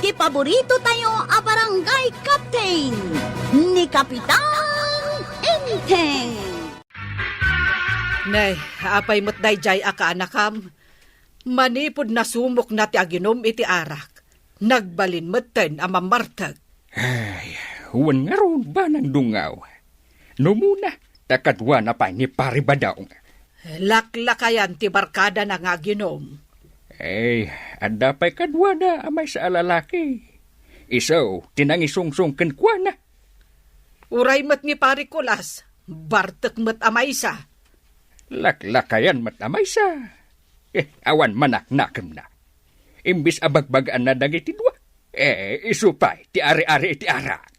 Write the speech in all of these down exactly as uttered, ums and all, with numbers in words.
Ti paborito tayo a barangay captain, ni Kapitan Enteng. Nay, apay met daydiay a kaanakam? Manipud nasumokna ti aginum iti arak, nagbalin metten a mammartek. Ay, wen ngarud, banang dungaw. No muna, ta kaduana pay ni Pari Badong. Laklakayan ti barkadana nga aginum. Ay, adda pay kaduada a maysa a lalaki. Isu ti nangisungsong kenkuana. Uray met ni Pari Kulas, bartek met a maysa. Laklakayan met a maysa. Eh, awan manaknakemna. Imbis a bagbagaanna dagiti dua, eh, isu pay ti ari-ari iti arak.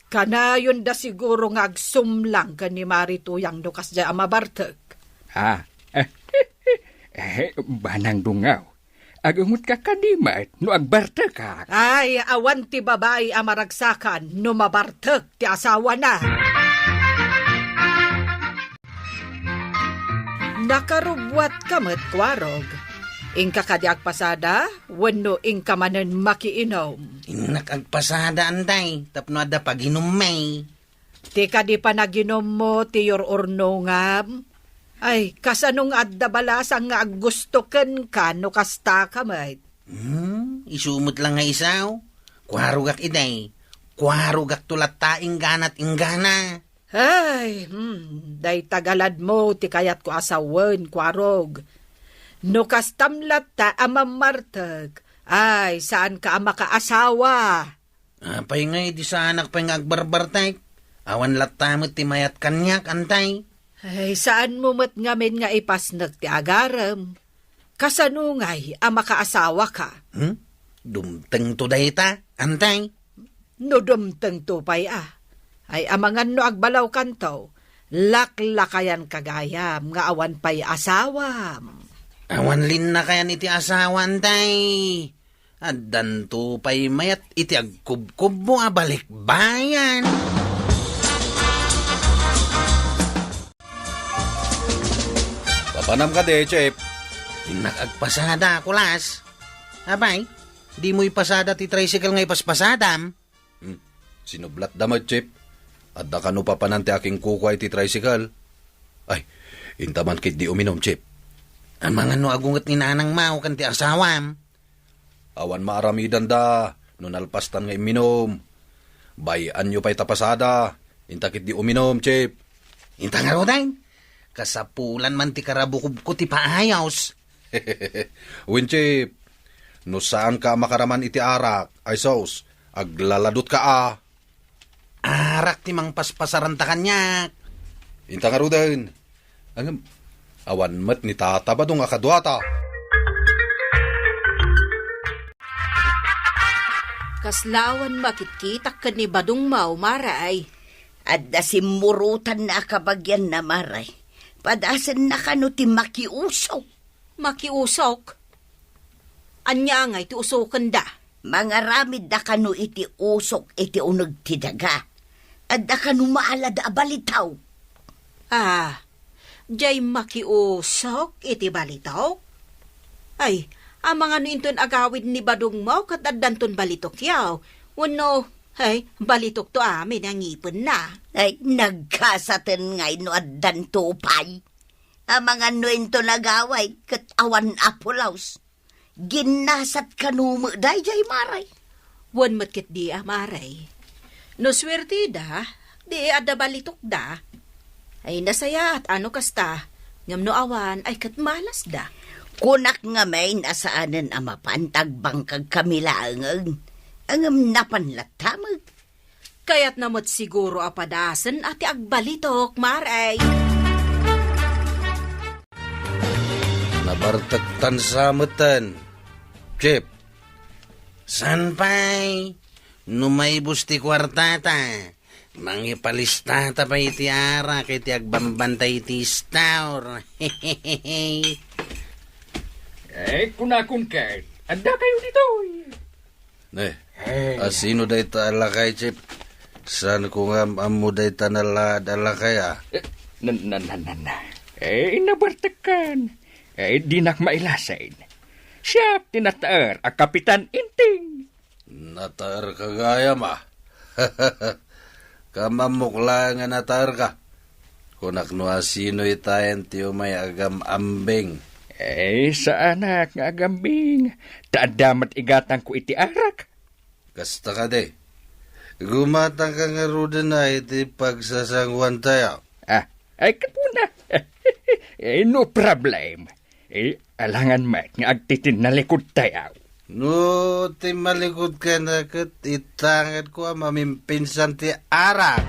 Kanayonda siguro nga agsumlang ken ni Mari Tuyang no kasdiay a mabartek. Ah, eh, banang dungaw. Agungotka kadi met no agbartekak. Ay, awan ti babai a maragsakan no mabartek ti asawana. Nakarubuatka met, Kuarog. Inka kadi agpasada wenno inka manen makiinum? Innak agpasada, Antay, tapno adda paginummi. Ti kadi panaginummo ti yur-urnongam? Ay, kasano nga adda balasang nga aggusto kenka no kasta ka met? Hmm, isu met la nga isu. Kuarogak idi. Kuarogakto latta ingganat inggana. Ay, hmm, dayta galadmo ti kayatko a sawen, Kuarog. No kastam latta a mammartek, ay, saanka a makaasawa. Apay ngay di saanak pay nga agbarbartek? Awan latta met ti mayat kaniak, Antay. Ay, saanmo met ngamin nga ipasnek ti agarem. Kasano ngay a makaasawaka? Hmm? Dumtengto dayta, Antay. No dumtengto pay a. Ay, amangan no agbalawkanto, laklakayanka gayam nga awan pay asawam. Awan linnakayan iti asawa, Antay. Addanto pay mayat iti agkubkubmo a balikbayan. Papanam kadi, Chip? Innak agpasada, Kulas. Apay, dimo ipasada ti tricycle nga ipaspasadam? Hmm, sinublatda met, Chip. Adda kano papanan ti akinkukua iti tricycle? Ay, inta man ketdi uminum, Chip. Amangan no agunget ni nanangmo ken ti asawam. Awan maaramidanda no nalpastan nga imminum. Bay-anyo pay ta pasada, inta ketdi uminum, Chip. Inta ngaruden, kasapulan man ti karabukobko ti paayos. Wen, Chip, no saanka a makaraman iti arak, ay sus, aglaladutka a. Arak ti mangpaspasaranta kaniak. Inta ngaruden. Ngem, awan met ni Tata Badong a kaduata. Kasla awan makitkitak ken ni Badong Mao, Mare, ay. Adda simmurotanna a kabagianna, Mare. Padasenna kano ti makiusok. Makiusok? Ania ngay ti usokenda? Mangaramidda kano iti usok iti uneg ti daga. Adda kano maalada a balitok. Ah, jay makiusok iti balitok? Ay, amangan no inton agawid ni Badong Mao ket addanton balitokyo. Wenno, ay, balitokto amin a ngipenna. Ay, nagkasaten ngay no addanto pay. Amangan no inton agawid ket awan a pulos. Ginnasat kano met daydiay, Mare? Wen met ketdi a, Mare. No suerteda, di adda balitokda. Ay, nasayaat a no kasta, ngem no awan, ay ket malasda. Kunak ngamin a saanen a mapan ta agbangkagkami laengen. Ngem napan latta met. Kayatna met siguro a padasen a ti agbalitok, Mare. Nabartektan sa metten. Chip. Saan pay? No maibus ti kuartata, mangipalistata pay iti arak iti agbambantay iti store. Eh, kunakon ket, adda kayo ditoy. Eh, eh, asino dayta a lakay, Chip? Saan ko nga ammo dayta nalaad a lakay, a? Eh, na, na, na, na, na. Eh, nabartekkan. Eh, dinak mailasin. Siak ti nataer a Kapitan Inting. Nataerka gayam a. Kamammok laeng a nataerka. Kunak no asino itayen ti umay agam-ambing. Eh, saanak nga agambing. Ta adda met igatangko iti arak. Kasta kadi. Gumatangka ngaruden a iti pagsasanguantayo. Ah, ay, kapuna. Eh, no problem. Eh, alangan met nga agtitinnalikod tayo. No timmalikod ka na ket itangedko a mamimpinsan ti arak.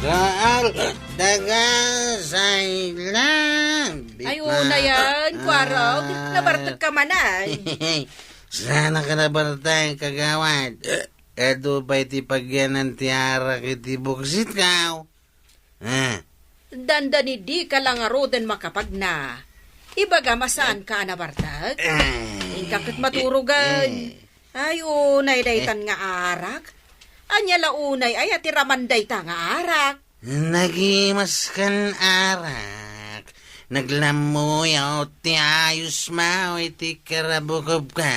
Kaal, daga, say lang. Ay, una yan, Kuarog. Nabartek ka man, ay. Saan ka nabartek, kagawad? Adu pay ti pagyanan ti arak iti buksit ka. Ah. Dandani dika la ngaruden makapagna. Ibagam a saanka a nabartek. Ah. Inka ket maturogen. Eh. Ay, unay daytan nga arak. Ania la unay aya ti raman dayta nga arak? Nagimaskan arak. Naglammuyaw ti ayos maw iti karabukobka.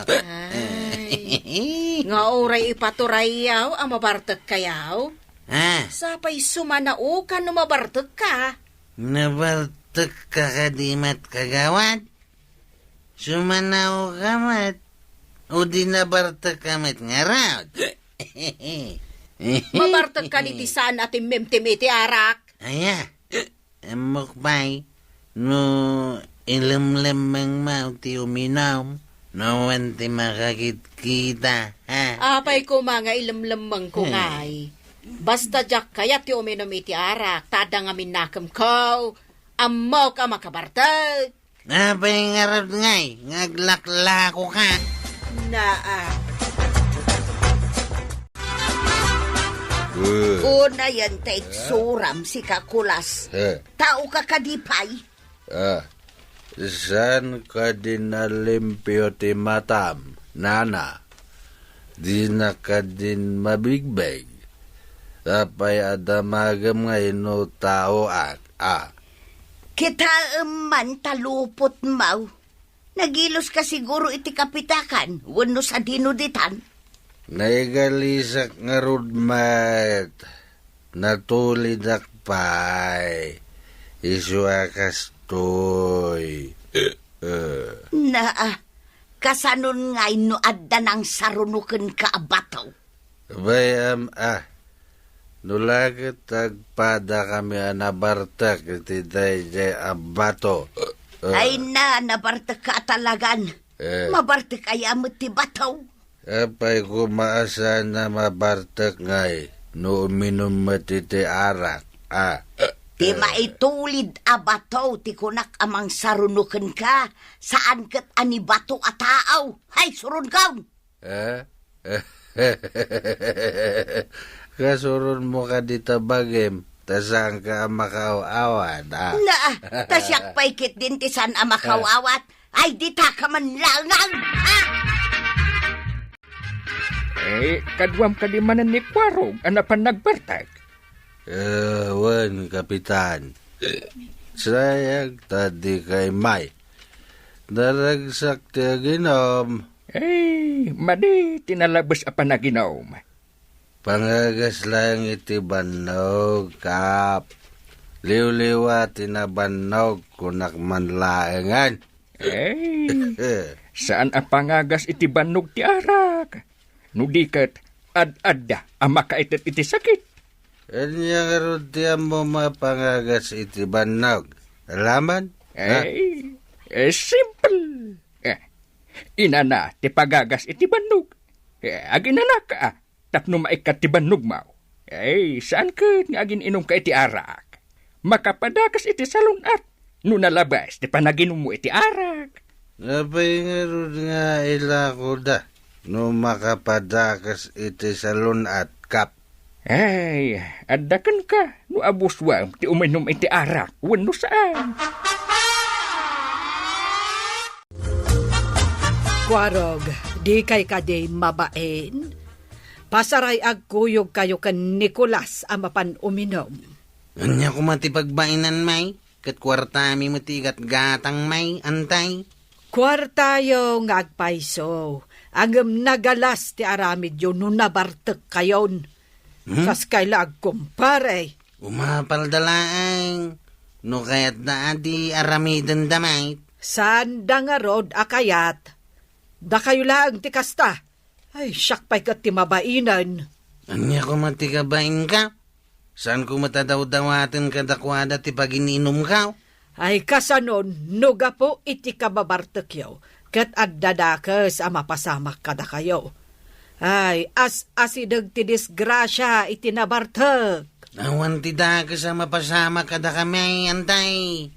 Ay. Nga uray ipaturayyaw a mabartek kayaw? Ah. Sapay sumanaokan no mabartek ka. Nabartek ka kadi met, kagawad? Sumanaoka met, o di nabartek ka met ngarud? Mabartek ka iti saan a timmimtim iti arak. Aya, ammok pay, no ilemlemmeng maw ti uminum, no wen ti makakitkita, ha? Apay koma nga ilemlemmengko ngay. Basta diak kayat ti uminum iti arak, ta adda ngamin nakemko. Ammok a makabartek. Apay ngarud ngay nga aglaklakoka? Naa. Eh. Unayen ta itsuram, sika Kulas. Eh. Taoka kadi pay? Ah, saan kadi nalimpio ti matam, nana? Dina kadin mabigbeg. Apay a damagem nga ino taoak, a? Kitaem man ta lupot maw. Nagilos ka siguro iti kapitakan, wenno sadino ditan? Naigalisak ngarud met. Natulidak pay. Isu a kastoy. Eh. Naa, kasanon ngay no adda nangsaruno kenka a bato? Bay-am a, no la ket agpadakami a nabartek iti daydiay a bato. Eh. Ay na, nabartek ka a talagan. Eh. Mabartek aya met ti bato? Apay koma a saan a mabartek ngay no uminum met iti arak, a? Ti maitulid a bato ti kunak a mangsaruno kenka, saan ket a ni bato a tao. Hay, suronkaon! Eh? Kasuronmo kadi ta bagim, ta saanka a makaaw-awat, a? Naa, ta siak pay ketdin ti saan a makaaw-awat. Ay, dita ka man langang! Ah! Eh, kaduam kadi manen ni Kuarog a napan nagbartek? Eh, wen, Kapitan. Sayang ta dika immay. Naragsak ti aginom. Eh, madi ti nalabes a panaginom. Pangagas laeng iti bannog, Kap. Liwliwa ti nabannog, kunak man laengen. Eh, saan a pangagas iti bannog ti arak. No di ket, ad-adda a makaited iti sakit. Ania ngarud ti ammom a pangagas iti bannog? Alaman? Ha? Eh, eh, simple. Eh, inana ti pagagas iti bannog. Eh, aginanaka, ah. Tapno maikkat ti bannogmo. Ay, saan ket nga agin-inumka iti arak? Makapadakas iti salun-at no nalabes ti panaginummo iti arak. Apay ngarud nga ilakoda no makapadakas iti salun-at, Kap? Ay, adda kenka no abusuam ti uminum iti arak wenno saan. Kuarog, dikay kadi mabain? Pasaray agkuyogkayo ken Nicolas a mapan uminum. Ania koma ti pagbainanmi? Ket kuartami met ti igatgatangmi, antay? Kuartayo nga agpayso, ngem nagalas ti aramidyo no nabartekkayon. Hmm? Kaskay la agkumpare. Umapalda laeng, no kayatda a di aramidenda met. Saanda ngarud a kayat. Dakayo laeng ti kasta. Ay, siak pay ket ti mabainen. Ania koma ti kabainka? Saanko met a dawdawaten kadakuada ti pagin-inumko? Ay, kasanon, no gapu iti kababartekyo, ket adda dakes a mapasamak kadakayo. Ay, as-asideg ti disgrasia iti nabartek. Awan ti dakes a mapasamak kadakami, antay.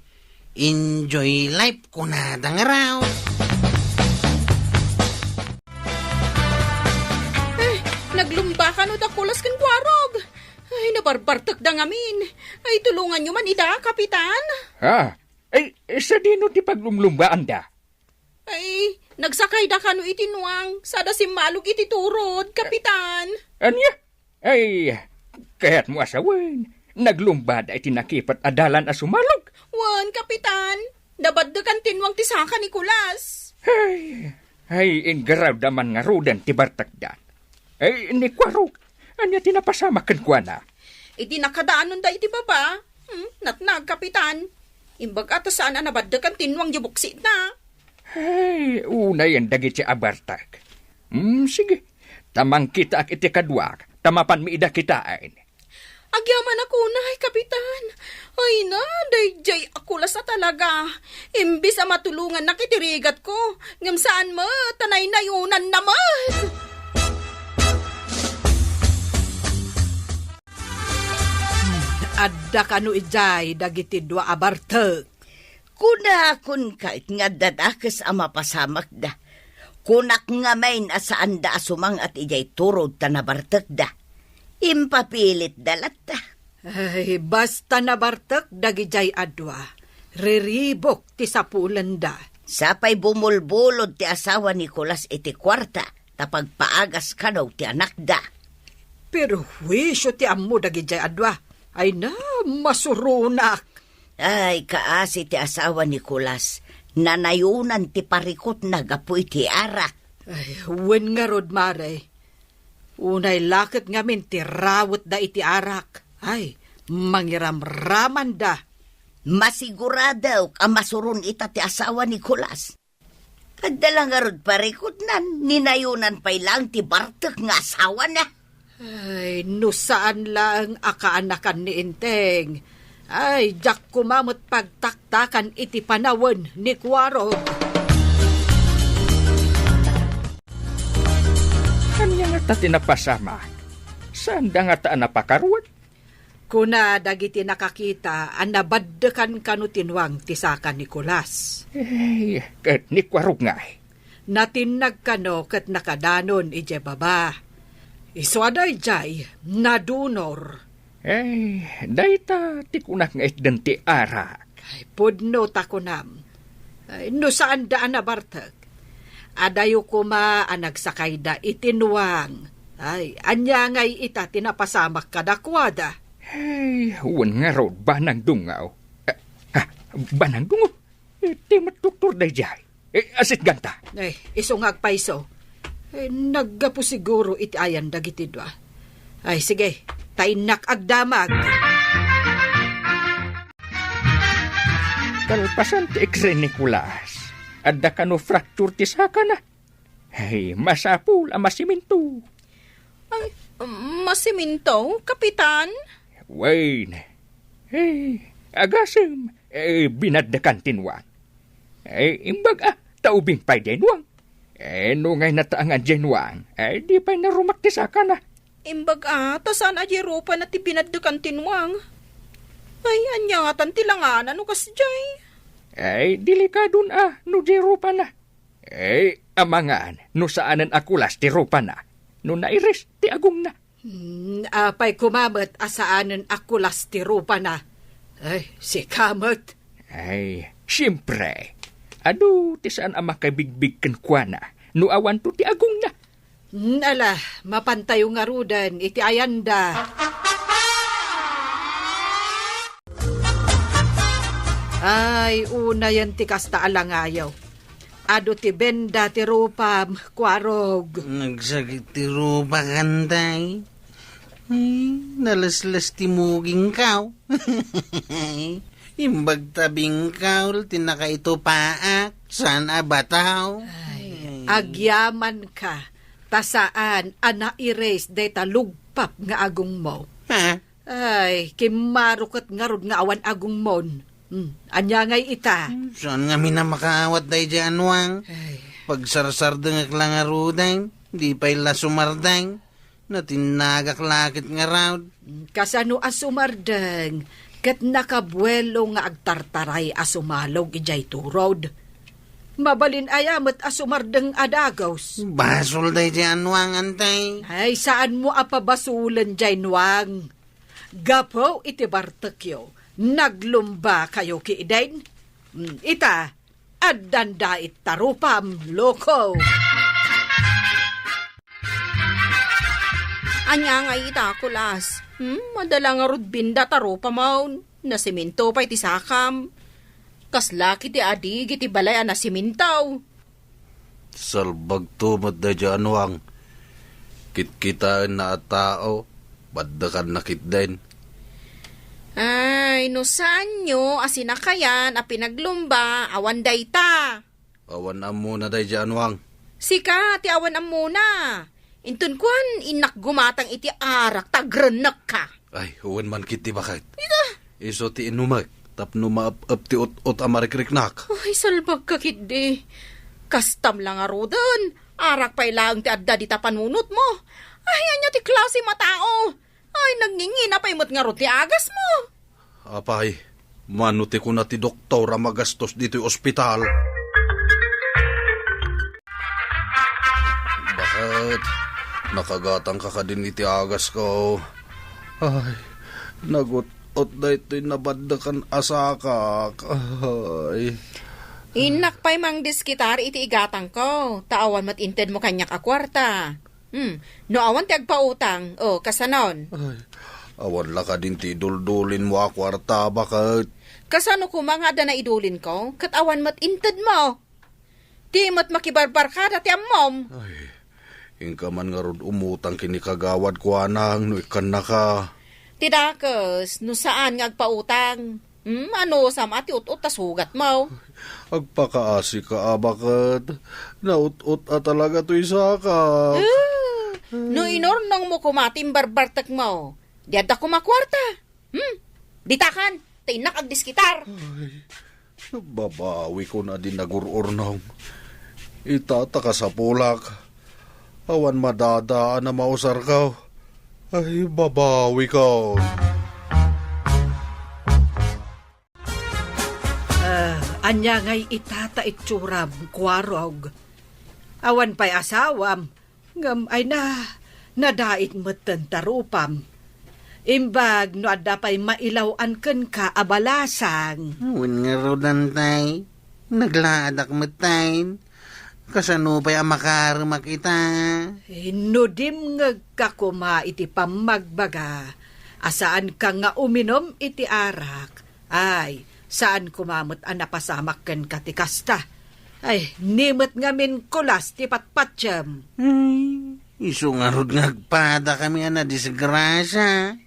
Enjoy life, kunada ngarud. Ay, naglumba kano da Kulas ken Kuarog. Ay, nabarbartekda ngamin. Ay, tulonganyo man ida, Kapitan. Ah, ay, sadino ti paglumlumbaanda? Ay, nagsakayda kano iti nuang, sada simmalog iti turod, Kapitan. Ania? Ay, kayatmo a sawen, naglumbada iti nakipet a dalan a sumalog. Wen, Kapitan, nabaddekan ti nuang ti saka ni Kulas. Ay, ay, inggaraw da man ngaruden ti bartekda. Ay, ni Kuarog, ania ti napasamak kenkuana? Idi nakadanonda iti baba, hmm, natnag, Kapitan. Imbag a ta saan a nabaddekan ti nuang ti buksitna. Ay, unayen dagiti a bartek. Hmm, sige, ta mangkitaak iti kaduak, ta mapanmi ida kitaen. Agyamanak unay, Kapitan. Ay na, daydiay a Kulas a talaga. Imbis a matulongannak iti rigatko, ngem saan met, ta naynayonanna met. Adda kano idiay dagiti dua a bartek? Kunakon kayat nga adda dakes a mapasamakda. Kunak ngamin a saanda a sumang-at idiay turod ta nabartekda. Impapilitda latta. Ay, basta nabartek dagidiay a dua, riribuk ti sapulenda. Sapay bumulbulod ti asawa ni Kulas iti kuarta ta pagpaagas kano ti anakda. Perhuisio ti ammo dagidiay a dua. Ay na, masuronak. Ay, kaasi ti asawa ni Kulas, nanayonan ti parikutna gapu iti arak. Ay, wen ngarud, Mare. Unay la ket ngamin ti rawetda iti arak. Ay, mangiramramanda. Masiguradok a masuron ita ti asawa ni Kulas. Adda la ngarud parikutnan, ninayonan pay laeng ti bartek nga asawana. Ay, no saan laeng a kaanakan ni Enteng. Ay, diak koma met pagtaktakan iti panawen ni Kuarog. Ania ngata ti napasamak? Saanda ngata a napakaruat? Kuna dagiti nakakita a nabaddekan kano ti nuang ti saka ni Kulas. Ay, ket ni Kuarog ngay? Natinnag kano ket nakadanon idiay baba. Isu a daydiay, nadunor. Ay, dayta ti kunak nga itden ti arak. Ay, pudno ta kunam. Ay, no saanda a nabartek, adayo koma a nagsakayda iti nuang. Ay, ania ngay ita ti napasamak kadakuada? Ay, wen ngarud, banang dungaw. Ah, ah, banang dungaw. Iti met doktor daydiay. Eh, asitganta. Eh, isu nga agpayso. Eh, naggapu siguro iti ayan dagiti dua. Ay, sige, ta innak agdamag. Kalpasan ti X-ray ni Kulas, adda kano fracture ti sakana. Ay, masapul a masiminto. Ay, masiminto, Kapitan? Wen. Ay, agasem, eh, binaddekan ti nuang. Eh, imbag a, ta ubing pay diay nuang. Eh, no ngay nataangan diay nuang, eh, di pay narumak ti sakana. Imbag a, ta saan a diay rupana ti binaddekan ti nuang. Ay, ania ngatan ti langana no kasdiay? Ay, delikadon a no diay rupana. Ay, amangan no saanen a kulas ti rupana, no nairis ti agongna. Hmm, apay koma met a saanen a kulas ti rupana? Ay, sika met. Ay, siempre. Adu ti saan a makabigbig kenkuana no awanto ti agongna. Hmm, ala, mapantayo ngaruden iti ayanda. Ay, unayen ti kasta a langayo. Adu ti benda ti rupam, Kuarog. Nagsakit ti rupak, Antay. Ay, nalesles ti mugingko. Imbag ta bingkaw ti nakaitupaak, saan a bataw. Ay, agyamanka, ta saan a nairis dayta lugpap nga agongmo. Ha? Ay, kimmaro ket ngarud nga awan agongmon. Hmm, ania ngay ita? Saan ngamin a makaawat daydiay a nuang? Ay. Pagsarsardengek la ngaruden, di pay la sumardeng. Natinnagak la ket ngarud. Hmm, kasano a sumardeng? Ket nakabuelo nga agtartaray a sumalog idiay turod. Mabalin aya met a sumardeng a dagus? Basol daydiay a nuang, Antay. Ay, saanmo a pabasolen diay nuang. Gapu iti bartekyo, naglumbakayo ketdin? Mm, ita, addan dait ta rupam, loko. Ania ngay ita, Kulas? Hmm, adda la ngarud benda ta rupamon. Nasemento pay ti sakam. Kasla ketdi a digi ti balay a nasemento. Salbagto met daydiay a nuang. Kitkitaenna a tao, baddekanna ketdin. Ay, no saanyo a sinakayan a pinaglumba, awan dayta. Awan ammona daydiay a nuang. Sika ti awan ammona. Inton kuan, innak gumatang iti arak ta agrennekka. Ay, wen man ketdi baket. Ita! Isu ti inumek, tapno maep-ep ti ut-ot a marikriknak. Ay, salbagka ketdi. Kastam la ngaruden, arak pay laeng ti adda dita panunotmo. Ay, ania ti klasem a tao? Ay, nagngingina pay met ngarud ti agasmo. Apay, mano ti kuna ti doktor a magastos ditoy ospital? Baket, nakagatangka kadin iti agasko? Ay, nagut-ot daytoy nabaddekan a sakak. Ay. Innak pay mangdiskitar iti igatangko, ta awan met intedmo kaniak a kuarta. Hmm, no awan ti agpautang, o, kasanon? Ay, awan la kadin ti iduldulinmo a kuarta, baket. Kasano koma nga adda naidulinko, ket awan met intedmo? Di met makibarbarkada ti ammom. Ay, inka man ngarud umutang ken ni kagawad kuanang no ikkannaka. Ti dakes, no saan nga agpautang. Hmm, anusam a ti ut-ot ta sugatmo? Agpakaasika a baket. Naut-ot a talaga toy sakak. Ah, no inurnongmo koma ti imbarbartekmo, di adda koma kuarta. Hmm? Ditakan, ta innak agdiskitar. Ay, babawikon a di nagur-urnong. Ita ta kasapulak. Awan madadaan a mausarko. Ay, babawikon. Ah, ania ngay ita ta itsuram, Kuarog? Awan pay asawam, ngem ay na, nadait metten ta rupam. Imbag no adda pay mailaw-an kenka a balasang. Wen ngarud, Antay, naglaadak metten. Kasano pay a makaremak ita? Eh, no dimngegka koma iti pammagbaga a saanka nga uminum iti arak, ay, saan koma met a napasamak kenka ti kasta. Ay, ni met ngamin kulas ti patpatiem. Ay, isu ngarud nga agpadakami a nadisgrasia.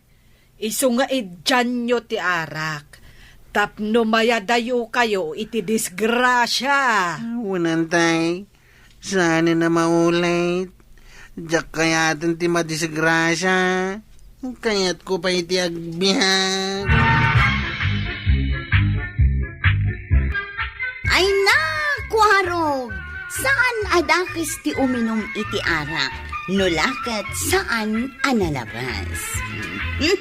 Isu nga idianyo ti arak, tapno mayadayokayo iti disgrasia. Wen, Antay, saanen a maulit. Diak kayaten ti madisgrasia. Kayatko pay ti agbiag. Ay na, Kuarog! Saan a dakes ti uminum iti arak, no la ket saan a nalabas. Hmm?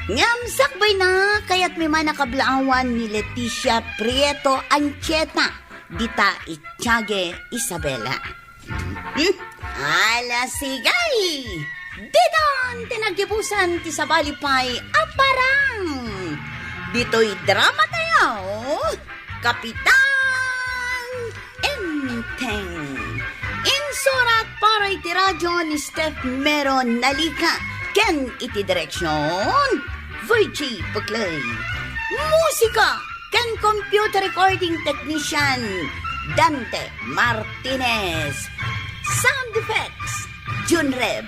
Ngem sakbayna, kayatmi man a kablaawan ni Leticia Prieto Anchieta, dita Itiague, Isabela. Hmm? Ala, sige! Ditan ti naggibusan ti sabali pay a parang! Ditoy drama tayo, Kapitan Enteng. Insurat para iti radio ni Steph Mero Nalika ken iti direksyon, Virgie Peclay. Musika ken computer recording technician, Dante Martinez. Sound effects, Junreb.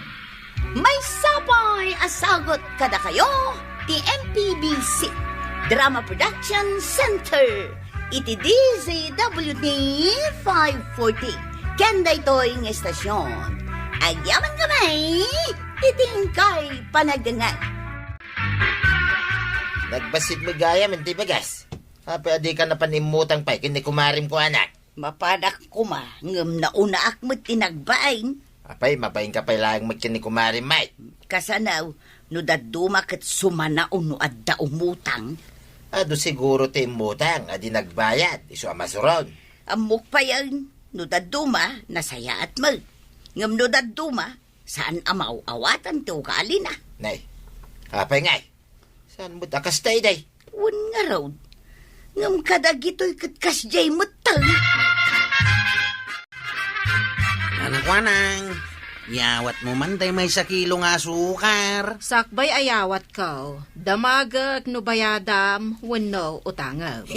Maysa pay a sagut kadakayo ti M P B C Drama Production Center iti D Z W T five forty. Ken daytoy nga estasion, agyaman kami iti inkay panagdengngeg. Nagbassit met gayam ti bagas. Apay a dika napan immutang pay ken ni kumarim ko, anak? Mapadak koma, ngem naunaak met ti nagbain. Apay, mabainka pay laeng met ken ni kumarim, Mike? Kasano, no dadduma ket sumanaw no adda umutang? Adu siguro ti immutang a di nagbayad, isu a masuron. Ammok payen, no dadduma, nasayaat met. Ngem no dadduma, saan a maaw-awatan ti ugalina. Nay, apay ngay? Saan met a kasta, iday? Wen ngarud. Ngem kadagitoy ket kasdiay metten. Anak Wanang, yawatmo man tay maysa kilo nga asukar. Sakbay a yawatko, damagek no bayadam wenno utangem.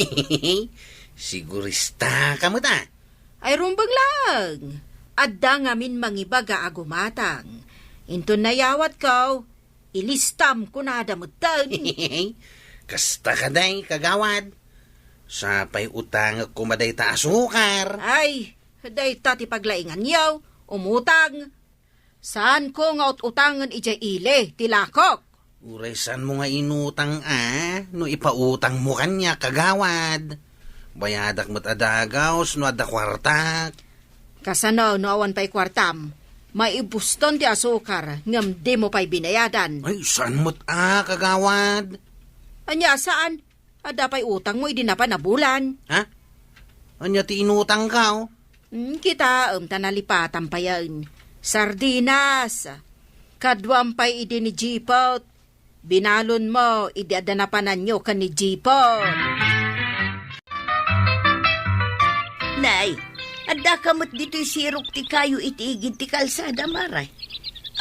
Sigurista ka met, a? Ay, rumbeng laeng. Adda ngamin mangibaga a gumatang. Inton nayawatko, ilistam kunada metten. Kasta kadi, kagawad. Sapay utangek koma dayta asukar. Ay, dayta ti paglainganyo. Umutang. Saanko nga ut-utangen idiay ili ti lakok. Uray saanmo nga inutang, a, no ipautangmo kaniak, kagawad. Bayadak met a dagus no adda kuartak. Kasano no awan pay kuartam? Maibuston ti asukar ngem dimo pay binayadan. Ay, saan met a, kagawad? Ania, saan? Adda pay utangmo idi napan a bulan. Ha? Ania ti inutangko? Hmm, kitaem ta nalipatam payen. Sardinas. Kaduam pay idi ni Jipot. Binalonmo idi adda napananyo ken ni Jipot. Nay, addaka met ditoy sirok ti kayo iti igid ti kalsada, Maray.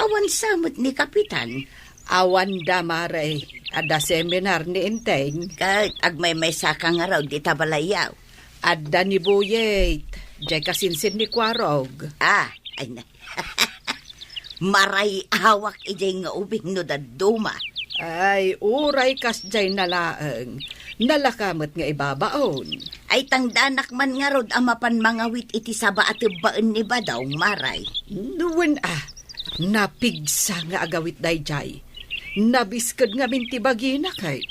Awan sa met ni Kapitan. Awanda, Maray. Adda seminar ni Enteng. Ket agmaymaysa ka ngarud ita balayyo. Adda ni Buyet. Diay kasinsin ni Kuarog. Ah, ay na. Maray-awak idiay nga ubing no dadduma. Ay, uray kasdiay na laeng. Nalaka met nga ibabaon. Ay, tangdanak man ngarud a mapan mangawit iti saba a tebbaen ni Badong, Maray. Wen a, napigsa nga agawit daydiay. Nabisked ngamin ti bagina, kay.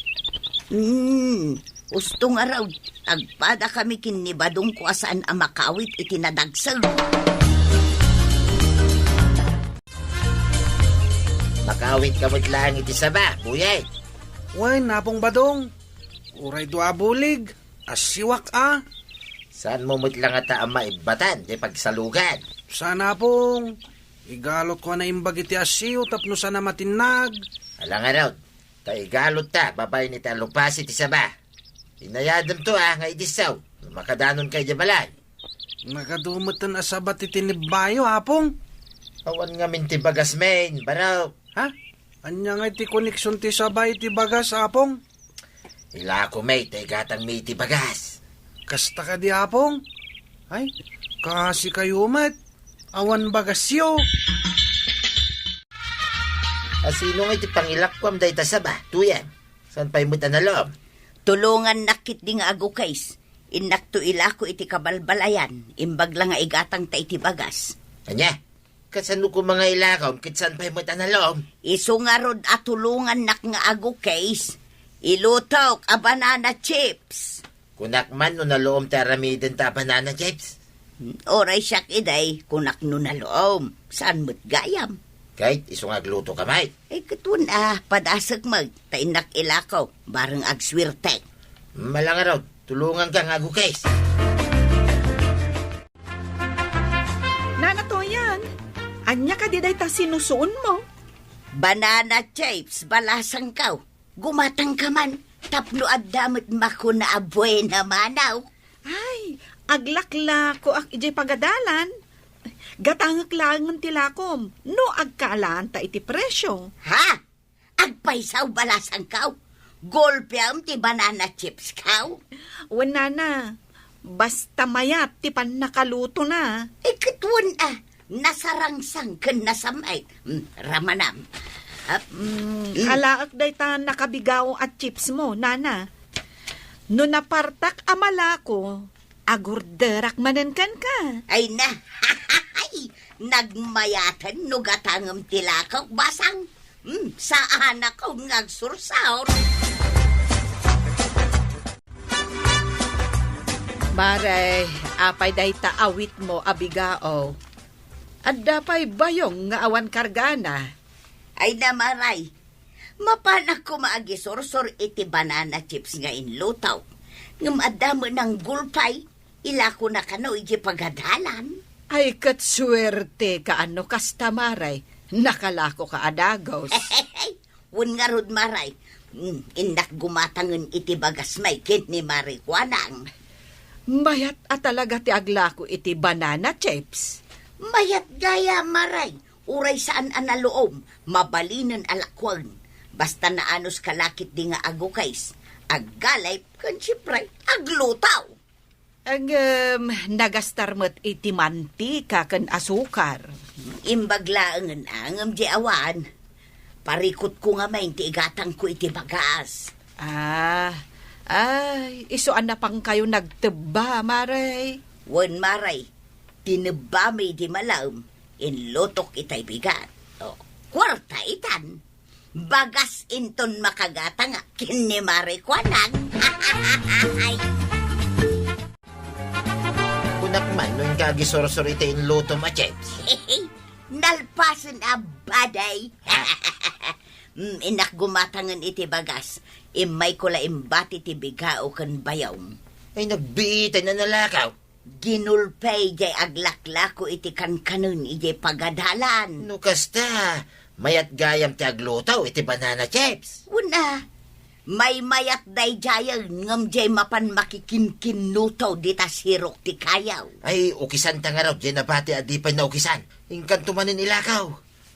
Hmm, usto ngarud, agpada kami ken ni Badong ko a saan a makawit iti nadagsel. Makawit ka met laeng iti saba, Buyet. Wen, Apong Badong. Uray dua a bulig. Assiwak a. Saanmo met la ngata a maibbatan ti pagsalugan? Saan, Apong. Igalotko a naimbag iti assiw tapno saan a matinnag. Ala ngarud, ta igalotta babaen iti alupasi ti saba. Inayademto a nga idisso no makadanonka idiay balay. Nagadu metten a saba ti tinibbayo, Apong. Awan ngamin ti bagasmin, barok. Ha? Ania ngay ti koneksion ti saba iti bagas, Apong? Ilako met ta igatangmi iti bagas. Kasta kadi, Apong? Ay, kasikayo met. Awan bagasyo. A, sino ngay ti pangilakuam dayta saba, Tuyang? Saan pay met a nalom? Tulongannak ketdi nga agukis. Innakto ilako iti kabalbalayan. Imbag la nga igatangta iti bagas. Ania? Kasano koma nga ilakom ket saan pay met a nalom? Isu ngarud a tulongannak nga agukis. Ilutok a banana chips. Kunak man no nalom ti aramidenta a banana chips. Uray siak idi, kunak no nalom. Saan met gayam? Ket isu nga agluto ka met. Ay, ket wen a, padasek met, ta innak ilako, bareng agsuerte. Ala ngarud, tulonganka nga agukis. Nana Toyang, ania kadi dayta sinusuonmo? Banana chips, balasangko. Gumatangka man, tapno adda met makuna a buena mano. Ay, aglaklakoak idiay pagadalan. Gatangek laengen ti lakom, no agkaalaanta iti presio. Ha? Agpayso, balasangko? Golpeam ti banana chipsko? Wen, nana, Basta mayat ti pannakalutona. Eh, ket wen a, nasarangsang ken nasam-et. Mm, ramanam. Ap-, Mm, mm. Alaek dayta nakabigao a chips mo, nana. No napartak a malako, agurderak manen kenka. Ay na, nagmayaten no gatangem ti lakok, basang. Mm, saanakon nga agsursor. Mare, apay dayta awitmo a bigao? Adda pay bayong nga awan kargana? Ay na, Maray, mapanak koma agisursor iti banana chips nga inlutok. Ngem adda met nanggulpay, ilakona kano iti pagadalan. Ay, ket suerte ka, ano kasta, Maray? Nakalakoka a dagus. Wen ngarud, Maray, mm, innak gumatangen iti bagas may ken ni Mare Kuanang. Mayat a talaga ti aglako iti banana chips. Mayat gayam, Maray, uray saan a naluom, mabalinen a lakuan. Basta naanus ka lakit di nga agukis, aggalip, ken siempre, agluto. Ngem, nagastar met iti mantika ken asukar. Imbag laengen a ngem di awan. Parikutko ngamin ti igatangko iti bagas. Ah, ay, isu a napangkayo nagtebba, Mare. Wen, Mare, tinebbami di malem, inlutok itay bigat. O, kuarta itan. Bagas inton makagatangak ken ni Mare Kuanang. Ay. Kunak man, no inka agisursor iti inlutom a chips. Nalpasen a baday. Mm, innak gumatangen iti bagas. Immayko la imbati ti bigao ken bayong. Ay, nagbiitay na nalakaw. Ginulpay jay aglaklako iti kankanen idiay pagadalan. No kasta, mayat gayam ti agluto iti banana chips. Wen a, maymayat daydiayen ngem jay mapan makikinkinnuto dita sirok ti kayaw. Ay, ukisanta ngarud jay nabati a di pay naukisan. Inkanto manen ilakaw.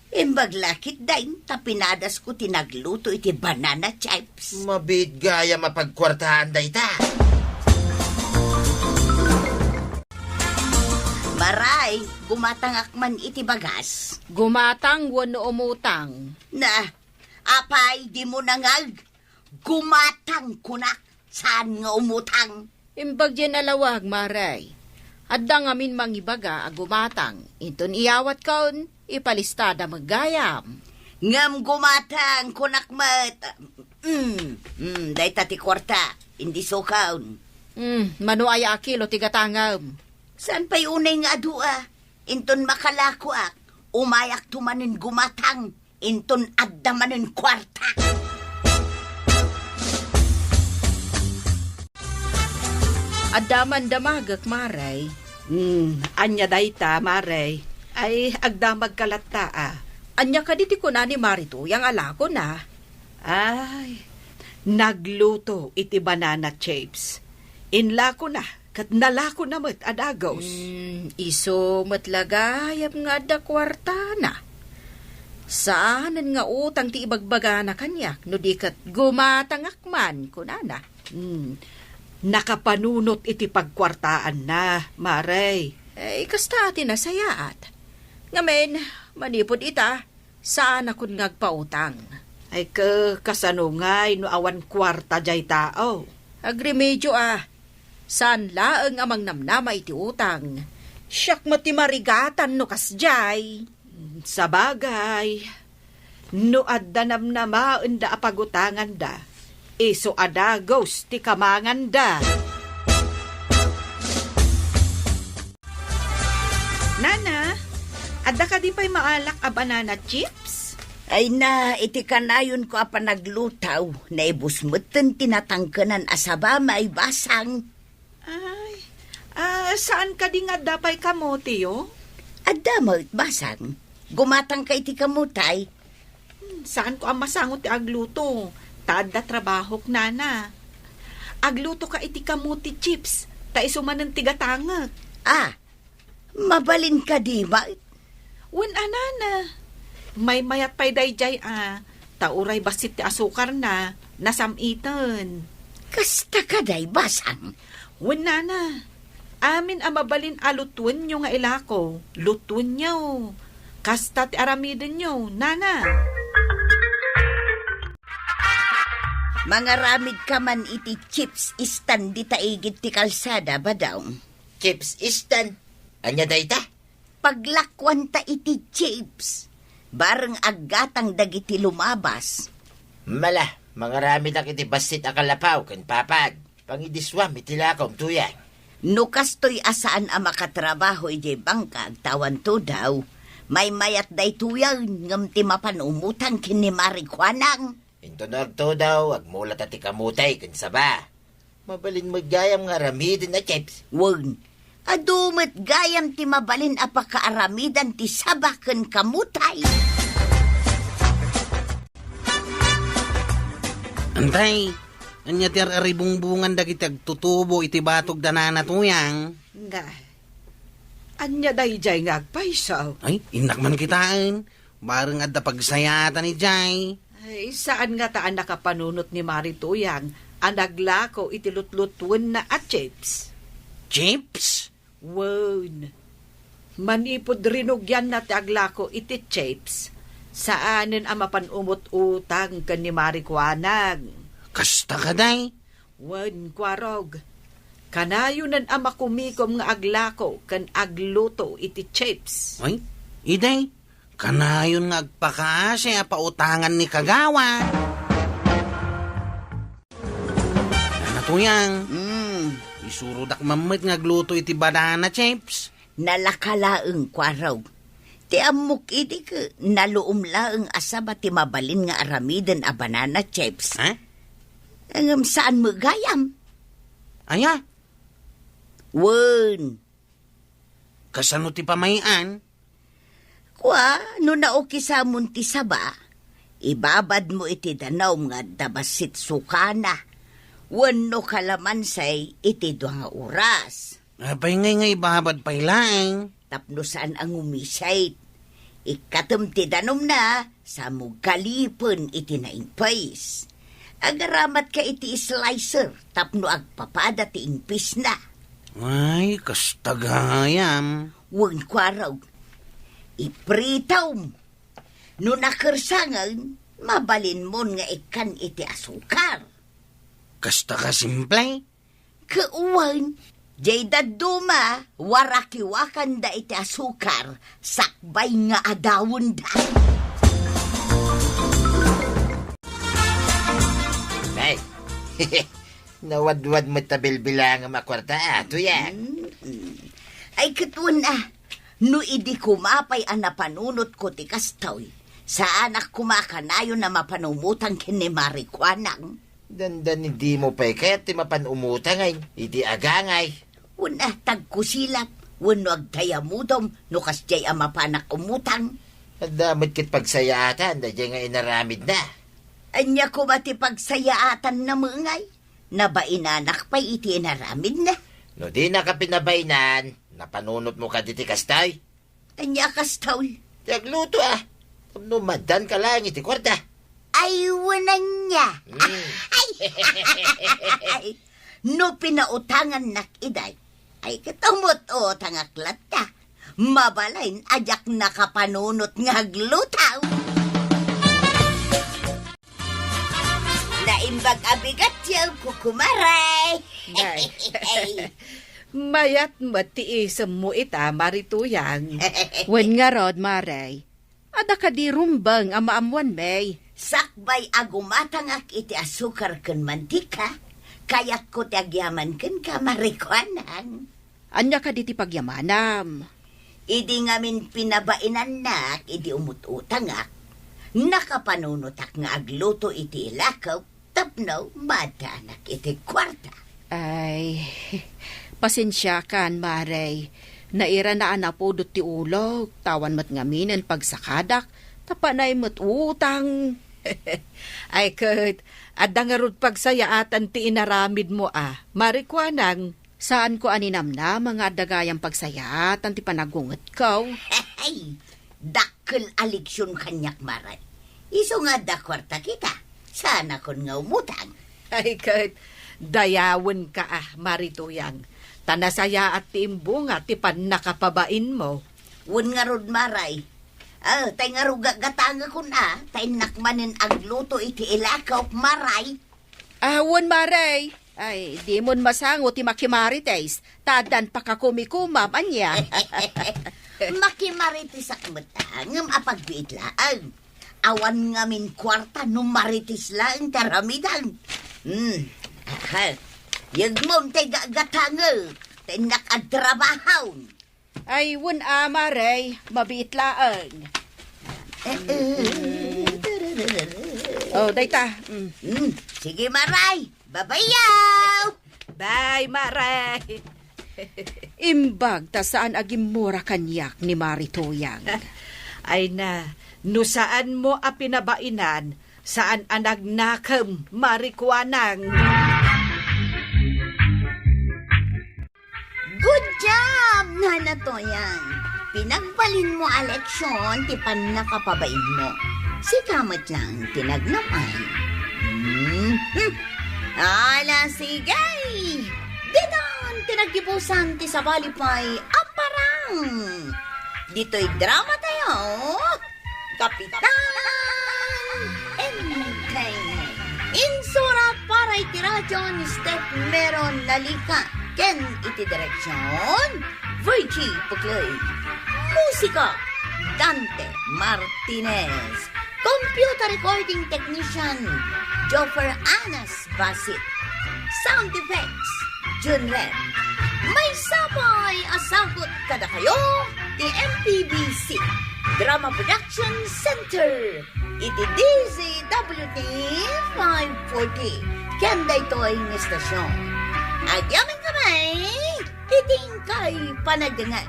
Imbag lakit dayn ta pinadasko ti nagluto iti banana chips. Mabiit gayam a pagkuartaan dayta. Maray, gumatangak man iti bagas. Gumatang wenno umutang? Na, apay, dimo nangag? Gumatang kunak, saan nga umutang? Imbag diay nalawag, Maray. Adda ngamin mangibaga a gumatang, inton iyawatkon, ipalistada met gayam. Ngem gumatang, kunak met. Mm, mm, dayta ti kuarta, indi sukon. Mm, mano aya a kilo ti gatangem? Saan pay unay nga adu a? Inton makalakoak, umayakto manen gumatang. Inton adda manen kuarta. Adda man damagek, Maray. Hmm, ania dayta, Maray? Ay, agdamag ka latta, a. Ania kadi ti kuna ni Mare Tuyang a lakona? Ay, nagluto iti banana chips. Inlakona ket nalakona met a dagus. Hmm, isu met la gayam nga adda kuartana. Saanen nga utang ti ibagbagana kaniak, no di ket gumatangak man, kunana. Hmm, nakapanunot iti pagkuartaanna, Maray. Ay, kasta ti nasayaat. Ngamin, manipud ita, saanakon nga agpautang. Ay, ke-, kasano ngay no awan kuarta jay tao? Agremedio a, saan laeng a mangnamnama iti utang. Siak met ti marigatan no kasjay. Sabagay, no adda namnamaenda a pagutanganda, isu a dagus ti kamanganda. Nana, adda kadi pay maalak a banana chips? Ay na, iti kanayonko a panagluto, naibus metten ti natangkenan a saba, maibasang. Ay, ah, saan kadi nga adda pay kamoteyo? Adda met, basang. Gumatangka iti kamote. Hmm, saanko a masango ti agluto, ta adda trabahok, nana. Aglutoka iti kamote chips, ta isu manen ti gatangek. Ah, mabalin kadi met? Wen a, nana. Maymayat pay daydiay a, ta uray bassit ti asukarna, nasam-iten. Kasta kadi, basang? Wen, nana. Amin a mabalin a lutuenyo nga ilako, lutuenyo. Kasta ti aramidenyo, nana. Mangaramidka man iti chips stand dita igid ti kalsada, Badong. Chips stand? Ania dayta? Paglakuanta iti chips. Bareng aggatang dagiti lumabas. Mala, mangaramedak iti bassit a kalapaw ken papag. Pangidisuam iti lakom, Tuyang. No kastoy a saan a makatrabaho idiay bangka agtawanto daw, maymayat daytoyen ngem ti mapan umutang ken ni Mari Kuanang. Inton agtudaw, agmulata ti kamutay ken saba. Mabalin met gayam nga aramiden a chips. Wen, adu met gayam ti mabalin a pakaaramidan ti saba ken kamutay. Antay, ania ti ar-aribungbungan dagiti agtutubo iti batog da nana Tuyang? Nga, ania daydiay nga agpayso? Ay, innak man kitaen. Bareng adda pagsayaatan idiay. Ay, saan ngata a nakapanunot ni Mari Tuyang a naglako iti lutlutuenna a chips? Chips? Wen. Manipud rinugianna ti aglako iti chips, saanen a mapan umut-utang ken ni Mari Kuanang. Kasta kadi? Wen, Kuarog. Kanayonen a makumikom nga aglako ken agluto iti chips. Ay, idi, kanayon nga agpakaasi a pautangan ni Kagawad. Nana Tuyang, mm, isurodak man met nga agluto iti banana chips. Nalaka laeng, Kuarog. Ti ammok idi ket naluom laeng a saba ti mabalin nga aramiden a banana chips. Ha? Ngem saan met gayam? Aya? Wen. Kasano ti pamay-an? Kua, no naukisamon ti saba, ibabadmo iti danum nga adda bassit sukana, wenno kalamansay iti dua nga oras. Apay ngay nga ibabad pay laeng? Tapno saan a ngumisit. Ikkatem ti danumna, samo galipen iti naingpis. Agaramatka iti slicer tapno agpapada ti ingpisna. Ay, kasta gayam. Wen, Kuarog. Ipritom. No nakersangen, mabalinmon nga ikkan iti asukar. Kasta ka simple? Ket wen, diay dadduma, warakiwakanda iti asukar, sakbay nga adawenda. Ay, nawadwad met ta bilbilangem a kuarta, a, Tuyang. Mm-mm. Ay, ket wen a, no idi koma pay a napanunotko ti kastoy, saanak koma kanayon a mapan umutang ken ni Mari Kuanang. Dandani dimo pay kayat ti mapan umutang iti agangay. Wen a, tagkusilap, wenno agtayamudom no kasdiay a mapanak umutang. Adda met ket pagsayaatan daydiay nga inaramidna. Ania koma ti pagsayaatanna met ngay? Nabainanak pay iti inaramidna. No dinaka pinabainan, napanunotmo kadi ti kastoy? Ania a kastoy? Ti agluto, a. Tapno maaddaanka laeng iti kuarta. Ay, wen ania. Mm. Ay, no pinautangannak idi, ay, ket umut-utangak latta. Mabalin a diak nakapanunot nga agluto. Naimbag a bigatyo, kukumare. Nay. Mayat met ti isemmo ita, Mari Tuyang. Wen ngarud, Mare, adda kadi rumbeng a maammoanmi? Sakbay a gumatangak iti asukar ken mantika, kayatko ti agyaman kenka, Mari Kuanang. Ania kadi ti pagyamanam? Idi ngamin pinabainannak idi umut-utangak, nakapanunotak nga agluto iti ilakok tapno maaddanak iti kuarta. Ay, pasensiakan, Mare. Nairana a napudot ti ulok, ta awan met ngaminen pagsakadak, ta panay met utang. Ay ket, adda ngarud pagsayaatan ti inaramidmo a, Mari Kuanang. Saanko a ninamnama nga adda gayam pagsayaatan ti panagungetko. Hey! Dakkel a leksion kaniak, Mare. Isu nga adda kuartak ita, saanakon nga umutang. Ay ket, dayawenka a, Mari Tuyang. Ta nasayaat ti imbunga ti pannakapabainmo. Wen ngarud, Maray. Ah, tay ngarud gagatangekon a, ta innak manen agluto iti ilakaw, Maray. Ah, wen, Maray. Ay, dimon masango ti makimarites, ta addan pakakumikumam, ania? Makimaritesak met a, ngem apagbiit laeng. Awan ngamin kuarta no marites laeng ti aramidem. Hmm. Aha. Yegmom tay gagatangek, ta innak agtrabahaon. Ay, wen a, Maray, mabiit laeng. Eh, eh. Oh, dayta. Mm. Hmm, sige, Maray. Babayaw! Bye, Maray. Imbag ta saan a gimmura kaniak ni Mari Tuyang. Ay na, no saanmo a pinabainan, saan a nagnakem, Mari Kuanang. Good job, Nana Toyang! Pinagbalinmo a leksyon ti pannakapabainmo. Sika met lang ti nagnapan. Hmm. Ala, sige! Ditan ti naggibusan ti sabali pay a parang. Ditoy drama tayo. Kapitan Enteng. Insurat para iti radyo ni Steph Meron Nalica ken iti direksyon, Virgie Puclay. Musika, Dante Martinez. Computer recording technician, Joffer Anas Basit. Sound effects, Jun Red. Maysa pay a sagut kadakayo ti M P B C Drama Production Center iti D Z W T five forty ken daytoy nga istasyon. Agyamankami iti inkay panagdengngeg.